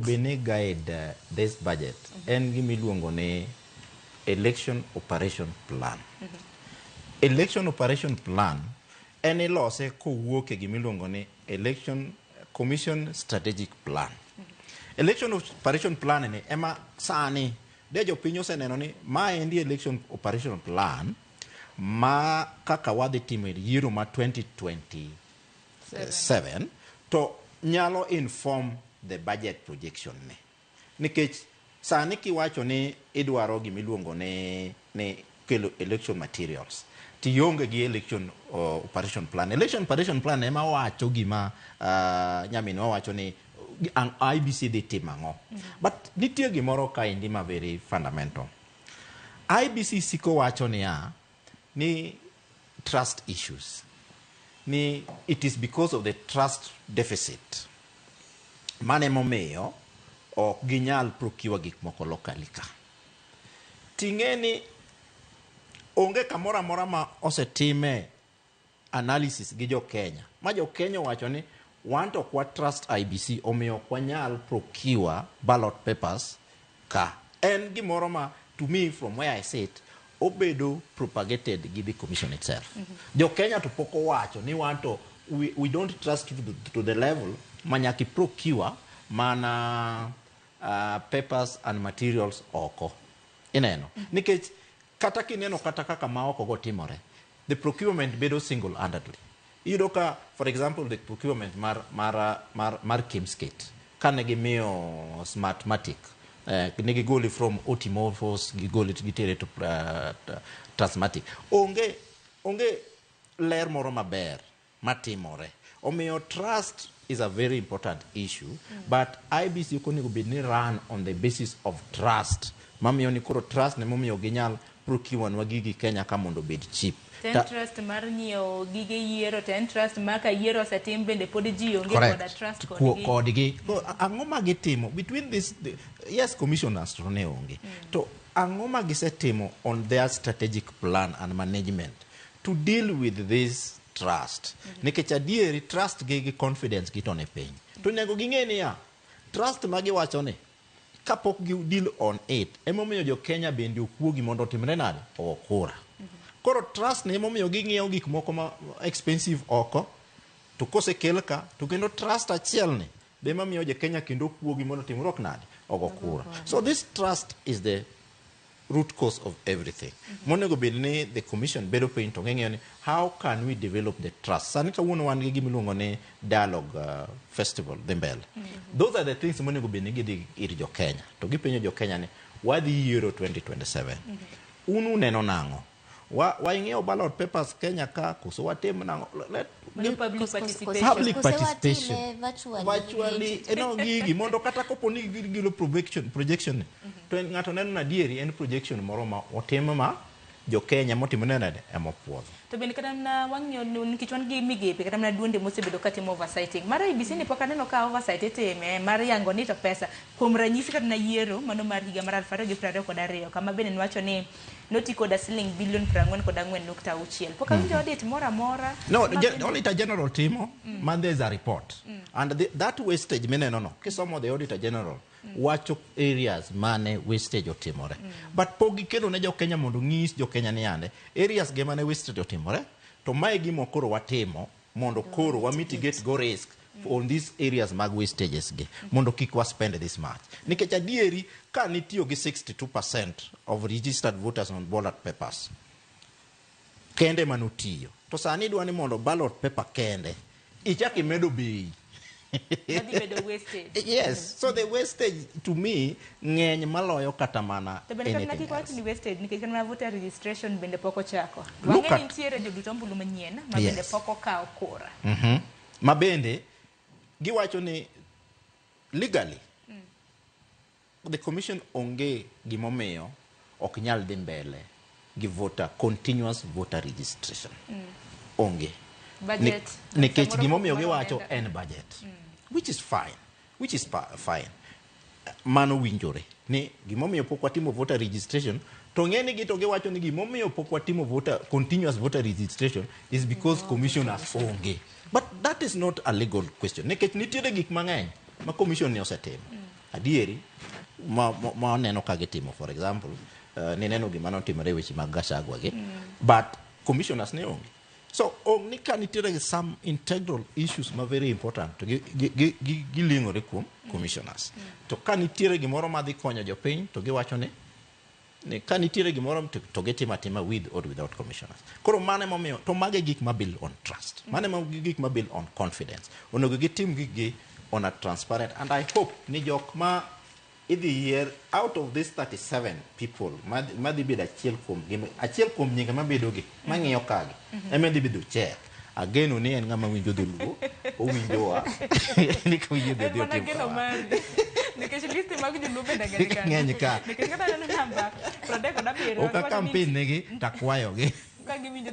Bed ni guide this budget en gima iluongo ni election operation plan. Election operation plan en ilose kowuok e gima iluongo ni election commission strategic plan. Election operation plan ni ema sani de jopiny oseneno ni maendi election operation plan ma kaka wadhi timo e yiero ma 2027 to nyalo inform the budget projection ni. Nikech sani kiwacho ni idwaro gimiluongo ni kelo election materials, tionge gi election operation plan. Election operation plan ema wacho gima nyaminwa wacho ni IEBC dhi timo ang'o. But nitie gimoro kaendi ma very fundamental. IEBC siko wacho niya ni trust issues, ni it is because of the trust deficit mane momiyo ok ginyal procure gik moko locally ka. Ting'e ni onge kamoro amora ma osetime analysis gi jo Kenya ma jo Kenya owacho ni wan to ok wa trust IEBC, omiyo ok wanyal procure ballot papers ka. En gimoro ma to me, from where I sit, obedo propagated gi the commission itself. Jo Kenya to pok owacho ni wan to we don't trust to the level ma nyaka i procure mana papers and materials oko. Ineno nikech kata kineno kata kaka ma oko go timore, the procurement bedo single handedly. Iyudo ka, for example, the procurement mar KIEMS kit kane gimiyo Smartmatic, ne gigole from Otimorphos, gigole gitere to Trustmatic, onge ler moro maber matimore. Omiyo trust is a very important issue. But IEBC ok onego bed ni run on the basis of trust mamiyo ni koro trust ne momiyo ginyal procure nwa gigi Kenya ka mondo obed cheap. To en trust mar nyiewo gige yiero, to en trust mar ka yiero osetim bende pod ji onge koda trust kodgi. Kodgi. Ang'o ma gitimo between this yes, commissioners to ne onge to ang'o ma gisetimo on their strategic plan and management to deal with this trust? Nikech adieri trust gi confidence gi to ne piny, to onego ging'e niya trust ma giwacho ni kapok gi deal on it emomiyo jo Kenya bende okuogi mondo otimre nade, ogo kura. Koro trust ni emomiyo ging'iewo gik moko ma expensive oko, to kosekel ka to kendo trust achiel ni be mamiyo jo Kenya kendo okuogi mondo otimruok nade, ogo kura. So this trust is the root cause of everything. Monego bed ni the commission bedo piny to ng'eyo ni how can we develop the trust. Sani kawuono wan gi gimiluongo ni dialogue festival dhi mbele. Those are the things monego bed ni gidhi ir jo Kenya to gipenjo jo Kenya ni wadhi yiero 2027, un uneno nang'o? Wa ing'iewo ballot papers Kenya ka koso watim nang'o? Mano public participation. Public Kose participation. Watime virtually. Virtually no gigi mondo kata kopo ni gigilo projection ni to en ng'ato neno na adieri en projection moro ma otim ma jo Kenya motimo nade ema opuodho. To bende kata mana wang'iyo nikech wan gi migepe kata mana duonde mosebedo katimo oversighting mar IEBC ni pok aneno ka oversight itime mar yango ni to pesa. Kuom ranyisi, kata na yiero mano mar higa mar 2022, kama bende nwacho ni noti koda siling bilion 44.6, pok awinjo audit moro amora. No, ma bende- Auditor General timo man there is a report and that wastage mineno no, kisomo the Auditor General wacho areas mane wastage otimore, but pok gikelo ne jo Kenya mondo ng'is jo Kenya ni yande areas ge mane wastage otimore to mae gima koro watimo mondo koro wa mitigate go risk on these areas mag wastages gi mondo kik wa spend this much. Nikech adieri ka nitiyo gi 62% of registered voters on ballot papers kende manotiyo, to sani idwa ni mondo ballot paper kende ichak imedo bei. Madhi bedo wastage. Yes, so the wastage to me ng'eny maloyo kata mana To bende kata anything kik wach else. ni wastage, nikech kata mana voter registration bende pok ochako. Look Wang'e ni nitiere jodut ombulu manyien ma bende pok okawo kura. Ma bende giwacho ni legally the commission onge gimomiyo ok nyal dhi mbele gi voter continuous voter registration onge. Budget. Nikech Samoro gimomiyo pok mar giwacho omenda. En budget, which is fine, which is fine. Mano winjore ni gimomiyo pok watimo voter registration, to ng'e ni gi to giwacho ni gimomiyo pok watimo voter continuous voter registration is because commissioners onge. But that is not a legal question, nikech nitiere gik mang'eny ma commission ni osetimo. Adieri ma, ma, ma waneno ka gitimo for example nineno gima notimore e weche mag Gachagua gi but commissioners ne onge. So ong ni ka nitiere some integral issues ma very important to giling'ore kuom commissioners. To ka nitiere gimoro madhi konyo jopiny to giwacho ni ka nitiere gimoro to gitimo atima with or without commissioners. Koro mano emomiyo to mago e gik ma build on trust. Mano ema gik ma build on confidence. Onego gitim gikgi on a transparent and I hope ni jok ma idhi yier out of these 37 people madhi bedo achiel kuom gi achiel kuom nyinge mabedo gi mang'iyo kagi ema dhi bedo chair. Ageno ni en ng'ama winjo dholuo, owinjowa ni koyie dhi En odhi mana otim geno kamano. mari. Nikech list mag joluo bende ng'eny kanyo. Ng'eny ka. Nikech kata aneno namba 37 Ok a campaign negi takwayogi. Ka giwinjo.